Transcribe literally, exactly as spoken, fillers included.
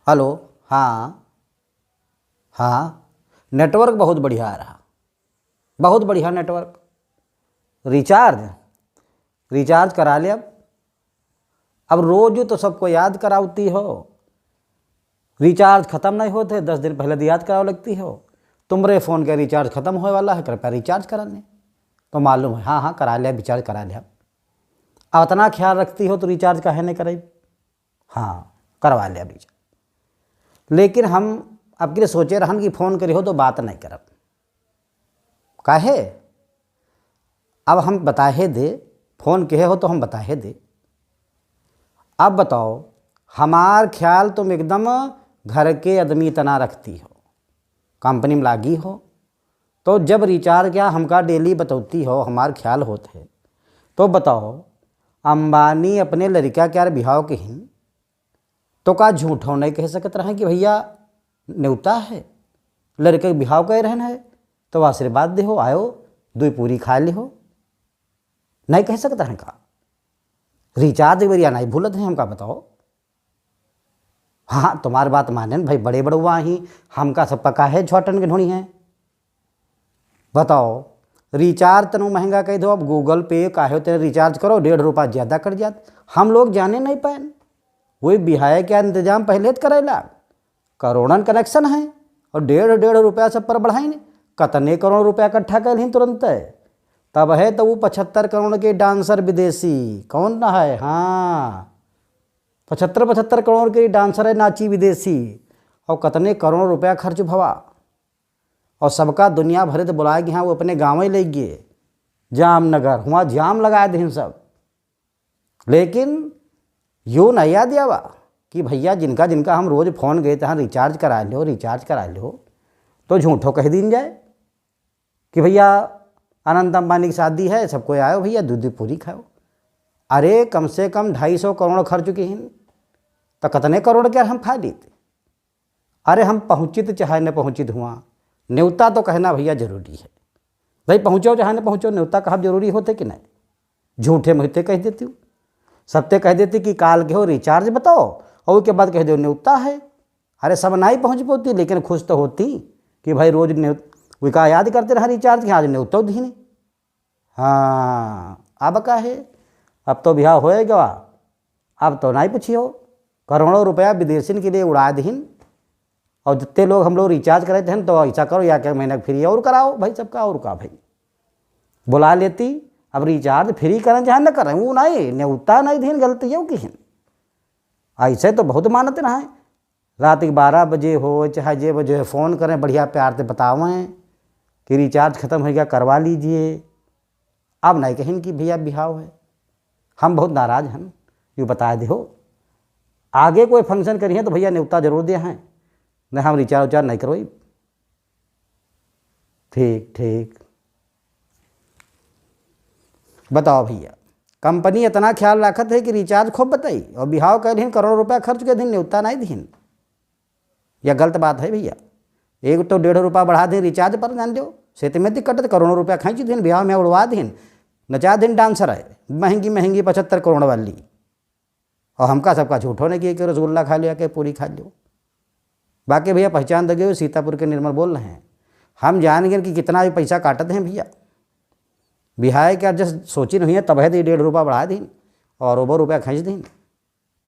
हेलो, हाँ, हाँ, network बहुत बढ़िया आ रहा, बहुत बढ़िया network। Recharge, recharge करा ले अब। अब रोज तो सबको याद करावती हो, recharge खतम नहीं होते, दस दिन पहले तो याद करावे लगती हो, तुम्हरे phone के recharge खतम होए वाला है, कृपया recharge करा लें। तो मालूम है, हाँ, हाँ, करा ले, recharge करा ले। अब इतना ख्याल रखती हो तो recharge काहे नहीं कराई? हाँ, करवा ले अभी। लेकिन हम अब के लिए सोचे रहन कि phone करे हो तो बात नहीं करब। काहे? अब हम बताहे दे, phone किहे हो तो हम बताहे दे। अब बताओ, हमार ख्याल तुम एकदम घर के आदमी तना रखती हो, company में लागी हो, तो जब recharge क्या हमका daily बतौती हो, हमार ख्याल होत है, तो बताओ, अंबानी अपने लड़का के यार बिहाव किहिन, तो का झूठो नहीं कह सकत रहे कि भैया नेवता है, लड़के के बिहाव कह रहन है, तो आशीर्वाद दे हो, आयो, दुई पूरी खा ली हो, नहीं कह सकत रहे का? Recharge एक बेरिया नहीं भूलत है, हमका बताओ। हाँ, तुम्हार बात माने न भाई, बड़े बड़ुआ ही, हमका सबका काहे झोटन के ढूंढी हैं? बताओ, recharge तनु महंगा कह दो, अब Google Pay काहे तेरे recharge करो, डेढ़ रुपया ज्यादा कट जात। हम लोग जाने नहीं पाए, वही बिहाय के इंतजाम पहले तो करेला, करोड़न connection है और डेढ़ डेढ़ रुपया सब पर बढ़ाइन, कतने करोड़ रुपया इकट्ठा कर लीन तुरंत। तब है तो वो पचहत्तर करोड़ के dancer विदेशी कौन ना है, हाँ, पचहत्तर पचहत्तर करोड़ के dancer है नाची विदेशी, और कतने करोड़ रुपया खर्च भवा, और सबका दुनिया भरे तो बुलाए कि हाँ, वो अपने गाँव ही ले गए जामनगर, हुआ जाम लगा दीन सब। लेकिन यो नहीं याद आवा कि भैया जिनका जिनका हम रोज phone गए तहाँ recharge करा लो, recharge करा लो, तो झूठो कह दीन जाए कि भैया अनंत अंबानी की शादी है, सबको आयो भैया, दूध पूरी खाओ। अरे कम से कम ढाई सौ करोड़ खर्च किहिन, तो कितने करोड़ के हम खा लेते? अरे हम पहुँचित चाहे न पहुँचित हुआ, नेवता तो कहना भैया जरूरी है। भाई पहुँचो चाहे न पहुँचो, नेवता कहब जरूरी होते कि नहीं? झूठे मुहते कह देती हूँ, सबते कह देती कि काल के हो recharge बताओ और उसके बाद कह दो नेवता है। अरे सब नहीं पहुँच पाती, लेकिन खुश तो होती कि भाई रोज ने-, विका याद करते रहा recharge कि आज नेवता दीनी। हाँ, अब का है, अब तो बिहाव होए गवा, अब तो नहीं पूछियो, करोड़ों रुपया विदेशिन के लिए उड़ा दीन। और जितने लोग हम लोग recharge करे थे तो ऐसा करो, या के महीना free और कराओ भाई सबका, और का भाई, बुला लेती। अब recharge free करें चाहे न करें, वो नहीं, नेवता नहीं दीन, गलती है किहिन। ऐसे तो बहुत मानत रहा है, रात के बारह बजे हो चाहे जे बजे हो, phone करें, बढ़िया प्यार से बतावें कि recharge खत्म हो गया, करवा लीजिए। अब नहीं कहिन कि भैया बिहाव है, हम बहुत नाराज हैं, यू बता दे हो। आगे कोई function करिए तो भैया नेवता जरूर दे हैं, नहीं हम recharge उचार्ज नहीं करवाई। ठीक ठीक, बताओ भैया, company इतना ख्याल रखत है कि recharge खूब बताई और बिहाव कह दीन, करोड़ रुपया खर्च कर दीन, नेवता नहीं दीन। या गलत बात है भैया? एक तो डेढ़ रुपया बढ़ा दीन recharge पर, जान लो, से तो में दिक्कत है, करोड़ों रुपया खींच दीन, बिहाव में उड़वा दीन, नचा दीन dancer है, महंगी महंगी पचहत्तर करोड़ वाली। और हमका सबका झूठो ने किए कि रसगुल्ला खा लियो, के पूरी खा लियो। बाकी भैया पहचान दे गए, सीतापुर के निर्मल बोल रहे हैं। हम जान गए कि कितना भी पैसा काटत हैं भैया। बिहाय के जस सोची नहीं है, तब है तो ये डेढ़ रुपया बढ़ा दीन और ओवर रुपया खींच दीन।